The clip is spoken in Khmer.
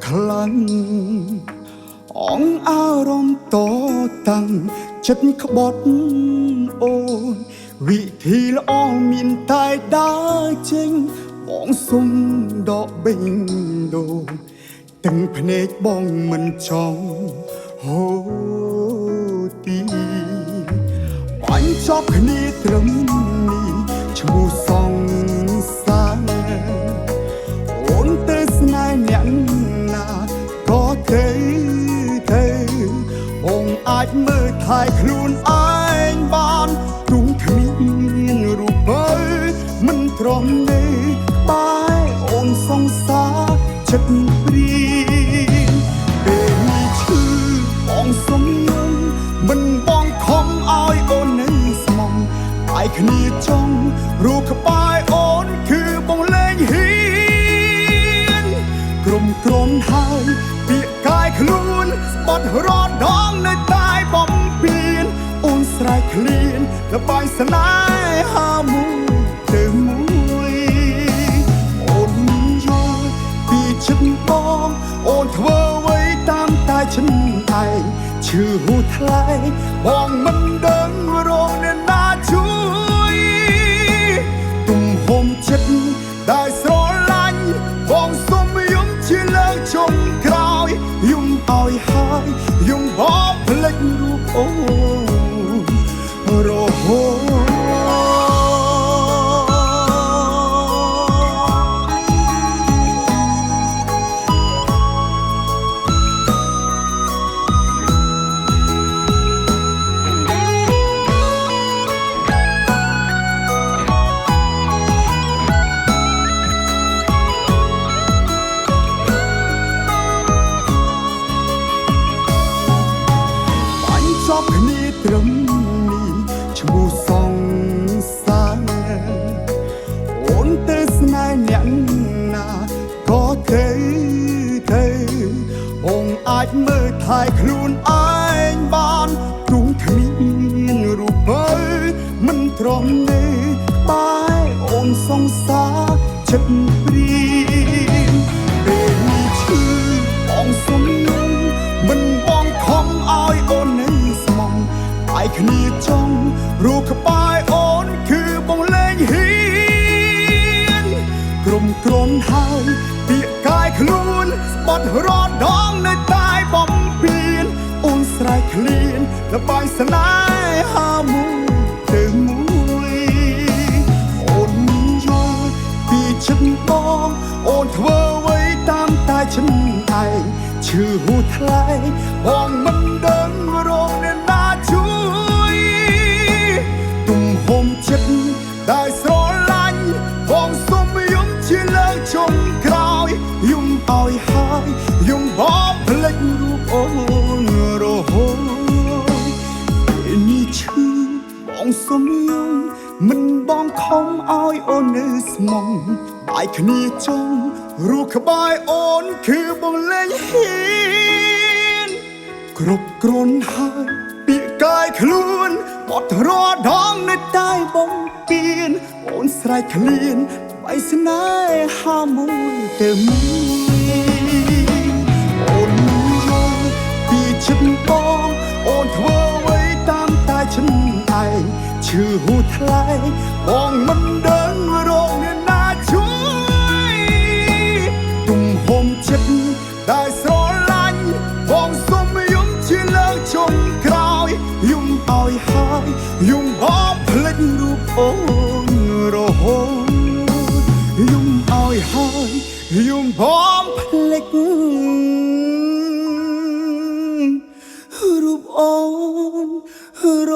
ខ្លាំងអងអារម្មណ៍តតាំងចិត្តក្បត់អូនវិធីល្អមានតែដើរចេញបងសុំដកបេងដូងទាំងភ្នែកបងមិនចង់ហូទីបាញ់ចប់គ្នាត្រឹមនេះឈ្មោះសង្សារ អូនទៅស្នេហ៍អ្នកណាក៏ទៅទៅបងអាចមើលថែខ្លួនឯងបានទ្រុងគ្មានរូបបើមិនទ្រាំនៅក្បែរអូនសង្សារចិត្តព្រៀងពេលនេះឈឺបងសុំយំមិនបងខំឲ្យអូននៅស្មងតែគ្នាចង់រូបក្បែរអូនគឺបងលែងហ៊ាន ក្រុមក្រុមហើយពាក្យកាយខ្លួនស្បត់រដងនៅតែបំពេញអូនស្រែកឃ្លានលបាយស្នេហាមួយទៅមួយអូនយល់ពីចិត្តបងអូនធ្វើអ្វីតាមតែចិនឯងឈឺហួថ្លៃបងមិនដឹងរកអ្នកណាជួយ ទំហំចិត្តដែលស្រឡាញ់បងសុំយំជាលើកចុងក្រោយយំឲ្យហើយយំបងភ្លេចរូបអូនរហូត បាញ់ចប់គ្នាត្រឹមនេះឈ្មោះសង្សារអូនទៅស្នេហ៍អ្នកណាក៏ទៅទៅបងអាចមើលថែខ្លួនឯងបានទ្រុងគ្មានរូបបើមិនទ្រាំនៅក្បែរអូនសង្សារចិត្តព្រៀងពេលនេះឈឺបងសុំយំមិនបងខំឲ្យអូននៅស្មងតែគ្នាចង់រូបក្បែរអូនគឺបងលែងហ៊ាន ក្រុមក្រុមហើយពាក្យកាយខ្លួនស្បត់រដងនៅតែបំពេញអូនស្រែកឃ្លានលបាយស្នេហាមួយទៅមួយអូនយល់ពីចិត្តបងអូនធ្វើអ្វីតាមតែចិនឯងឈឺហួថ្លៃបងមិនដឹងរកអ្នកណាជួយ ទំហំចិត្តដែលស្រឡាញ់បងសុំយំជាលើកចុងក្រោយយំឲ្យហើយយំបងភ្លេចរូបអូនរហូតពេលនេះឈឺបងសុំយំមិនបងខំឲ្យអូននៅស្មងបាយគ្នាចង់រូបក្បែរអូនគឺបងលែងហ៊ាន គ្រប់គ្រាន់ហើយពាក្យកាយខ្លួនបត់រដងនៅតែបំពេញអូនស្រែកឃ្លានបៃស្នេហាមួយទៅមួយអូនយល់ពីចិត្តបងអូនធ្វើអ្វីតាមតែចិនឯងឈឺហួថ្លៃបងមិនដឹងរកអ្នកណាជួយ ទំហំចិត្តដែលស្រឡាញ់បងសុំយំជាលើកចុងក្រោយយំឲ្យហើយយំបងភ្លេចរូបអូនរហូតយំឲ្យហើយយំបងភ្លេចរូបអូនរ